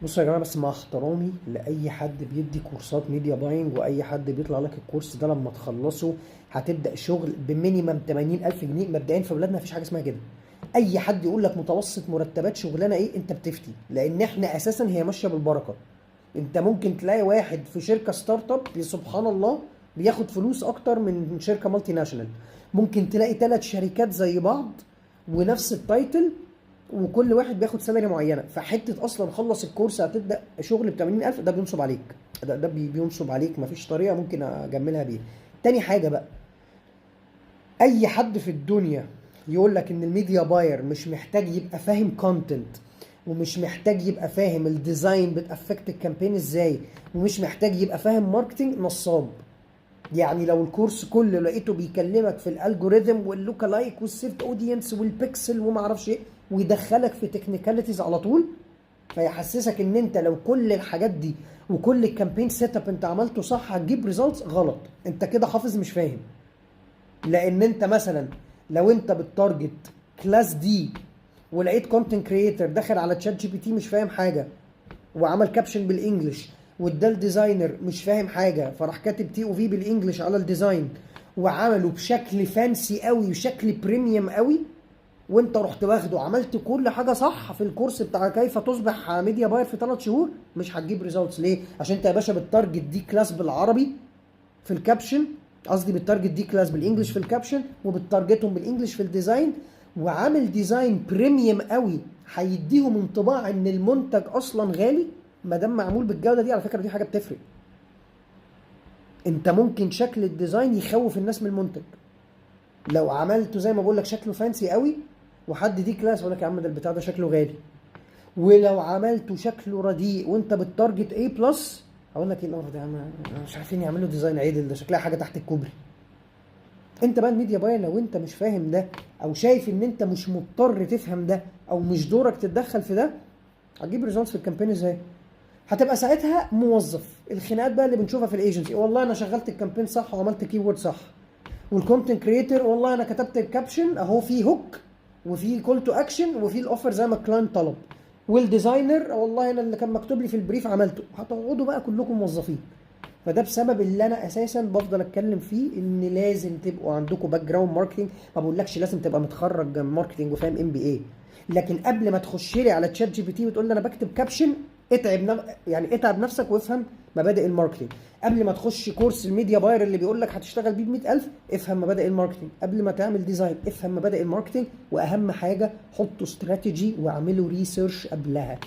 بصوا يا جماعه، بس مع احترامي لاي حد بيدي كورسات media buying، واي حد بيطلع لك الكورس ده لما تخلصه هتبدا شغل ب minimum 80,000 جنيه. مبدئيا في بلادنا مفيش حاجة اسمها كده. اي حد يقول لك متوسط مرتبات شغلانة ايه، انت بتفتي، لان احنا اساسا هي ماشية بالبركه. انت ممكن تلاقي واحد في شركة startup سبحان الله بياخد فلوس اكتر من شركة multinational. ممكن تلاقي ثلاث شركات زي بعض ونفس ال title وكل واحد بياخد salary معينه. فحته اصلا خلص الكورس هتبدا شغل ب 80,000، ده بينصب عليك، ده بينصب عليك، مفيش طريقه ممكن اجملها بيها. تاني حاجة بقى، اي حد في الدنيا يقول لك ان ال media buyer مش محتاج يبقى فاهم content، ومش محتاج يبقى فاهم ال design بت affect ال campaign ازاي، ومش محتاج يبقى فاهم marketing، نصاب. يعني لو الكورس كله لقيته بيكلمك في ال algorithm وال lookalike وال saved audience وال pixel وما اعرفش ايه، ويدخلك في technicalities على طول، فيحسسك ان انت لو كل الحاجات دي وكل ال campaign setup انت عملته صح هتجيب results، غلط. انت كده حافظ مش فاهم. لان انت مثلا لو انت بت target class D ولقيت content creator دخل على ChatGPT مش فاهم حاجة وعمل caption بال English، واداه ال designer مش فاهم حاجة فراح كاتب TOV بال English على ال design وعمله بشكل fancy قوي وشكل premium قوي، وانت رحت واخده عملت كل حاجة صح في الكورس بتاع كيف تصبح media buyer في 3 شهور، مش هتجيب results. ليه؟ عشان انت يا باشا بت target D class بالعربي في ال caption، قصدي بت target D class بال English في ال caption، وبت target هم بال English في ال design، وعامل design premium قوي هيديهم انطباع ان المنتج اصلا غالي ما دام معمول بالجودة دي. على فكرة دي حاجة بتفرق. انت ممكن شكل ال design يخوف الناس من المنتج. لو عملته زي ما بقول لك شكله fancy قوي، وحد D class يقول لك يا عم ده البتاع ده شكله غالي. ولو عملته شكله رديء وانت بت target A plus، هقول لك ايه القرف ده يا عم، مش عارفين يعملوا design عدل، ده شكلها حاجة تحت الكوبري. انت بقى ال media buyer لو انت مش فاهم ده، او شايف ان انت مش مضطر تفهم ده، او مش دورك تتدخل في ده، هتجيب results في ال campaign ازاي؟ هتبقى ساعتها موظف. الخناقات بقى اللي بنشوفها في ال agency، والله انا شغلت ال campaign صح وعملت keyword صح، وال content creator والله انا كتبت ال caption اهو فيه hook وفي call to action وفي ال offer زي ما ال client طلب، وال designer والله انا اللي كان مكتوب لي في ال brief عملته. هتقعدوا بقى كلكم موظفين. فده بسبب اللي انا اساسا بفضل اتكلم فيه، ان لازم تبقوا عندكم background marketing. ما بقولكش لازم تبقى متخرج marketing وفاهم MBA، لكن قبل ما تخش لي على ChatGPT وتقول لي انا بكتب caption، يعني اتعب نفسك وافهم مبادئ ال marketing. قبل ما تخش كورس ال media buyer اللي بيقول لك هتشتغل بيه ب 100,000، افهم مبادئ ال marketing. قبل ما تعمل design افهم مبادئ ال marketing. واهم حاجة حطوا استراتيجي واعملوا research قبلها.